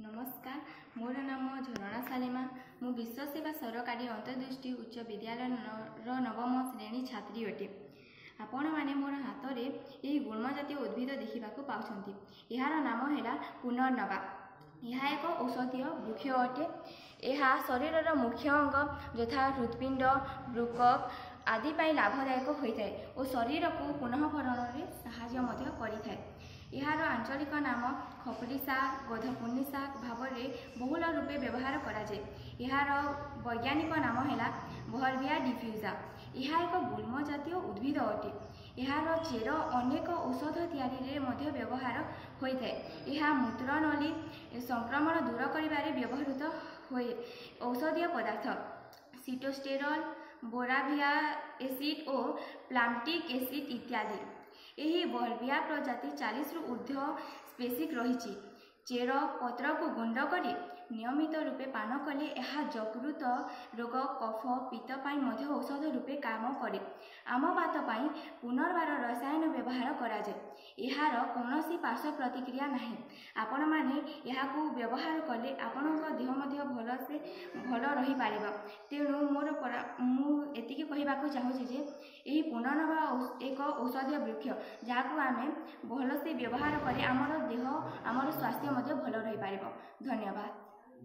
ନମସ୍କାର, ମୋର ନାମ ଝରଣା ସାଲେମା। ମୁଁ ବିଶ୍ୱସେବା ସରକାରୀ ଅନ୍ତର୍ଦୃଷ୍ଟି ଉଚ୍ଚ ବିଦ୍ୟାଳୟର ନବମ ଶ୍ରେଣୀ ଛାତ୍ରୀ ଅଟେ। ଆପଣମାନେ ମୋର ହାତରେ ଏହି ଗୁଳ୍ମ ଜାତୀୟ ଉଦ୍ଭିଦ ଦେଖିବାକୁ ପାଉଛନ୍ତି। ଏହାର ନାମ ହେଲା ପୁନର୍ନବା। ଏହା ଏକ ଔଷଧୀୟ ବୃକ୍ଷ ଅଟେ। ଏହା ଶରୀରର ମୁଖ୍ୟ ଅଙ୍ଗ ଯଥା ହୃତ୍ପିଣ୍ଡ, ବୃକକ୍ ଆଦି ପାଇଁ ଲାଭଦାୟକ ହୋଇଥାଏ ଓ ଶରୀରକୁ ପୁନଃଭରଣରେ ସାହାଯ୍ୟ ମଧ୍ୟ କରିଥାଏ। ଏହାର ଆଞ୍ଚଳିକ ନାମ ଖପୁରି ଶାଗ, ଗଧପୁନି ଶାଗ ଭାବରେ ବହୁଳ ରୂପେ ବ୍ୟବହାର କରାଯାଏ। ଏହାର ବୈଜ୍ଞାନିକ ନାମ ହେଲା ବହରଭିଆ ଡିଫ୍ୟୁଜା। ଏହା ଏକ ଗୁଳ୍ମ ଜାତୀୟ ଉଦ୍ଭିଦ ଅଟେ। ଏହାର ଚେର ଅନେକ ଔଷଧ ତିଆରିରେ ମଧ୍ୟ ବ୍ୟବହାର ହୋଇଥାଏ। ଏହା ମୂତ୍ରନଳୀ ସଂକ୍ରମଣ ଦୂର କରିବାରେ ବ୍ୟବହୃତ ହୁଏ। ଔଷଧୀୟ ପଦାର୍ଥ ସିଟୋଷ୍ଟେରଲ୍, ବୋରାଭିଆ ଏସିଡ୍ ଓ ପ୍ଲାମ୍ଟିକ୍ ଏସିଡ୍ ଇତ୍ୟାଦି। ଏହି ବର୍ବିଆ ପ୍ରଜାତି 40ରୁ ଉର୍ଦ୍ଧ୍ୱ ସ୍ପେସିକ୍ ରହିଛି। ଚେର ପତ୍ରକୁ ଗୁଣ୍ଡ କରି ନିୟମିତ ରୂପେ ପାନ କଲେ ଏହା ଯକୃତ ରୋଗ, କଫ, ପିତ୍ତ ପାଇଁ ମଧ୍ୟ ଔଷଧ ରୂପେ କାମ କରେ। ଆମବାତ ପାଇଁ ପୁନର୍ବାର ରସାୟନ ବ୍ୟବହାର କରାଯାଏ। ଏହାର କୌଣସି ପାର୍ଶ୍ୱ ପ୍ରତିକ୍ରିୟା ନାହିଁ। ଆପଣମାନେ ଏହାକୁ ବ୍ୟବହାର କଲେ ଆପଣଙ୍କ ଦେହ ମଧ୍ୟ ଭଲସେ ଭଲ ରହିପାରିବ। ତେଣୁ ମୋର ମୁଁ ଏତିକି କହିବାକୁ ଚାହୁଁଛି ଯେ ଏହି ପୁନର୍ନବା ଏକ ଔଷଧୀୟ ବୃକ୍ଷ, ଯାହାକୁ ଆମେ ଭଲସେ ବ୍ୟବହାର କଲେ ଆମର ଦେହ, ଆମର ସ୍ୱାସ୍ଥ୍ୟ ମଧ୍ୟ ଭଲ ରହିପାରିବ। ଧନ୍ୟବାଦ।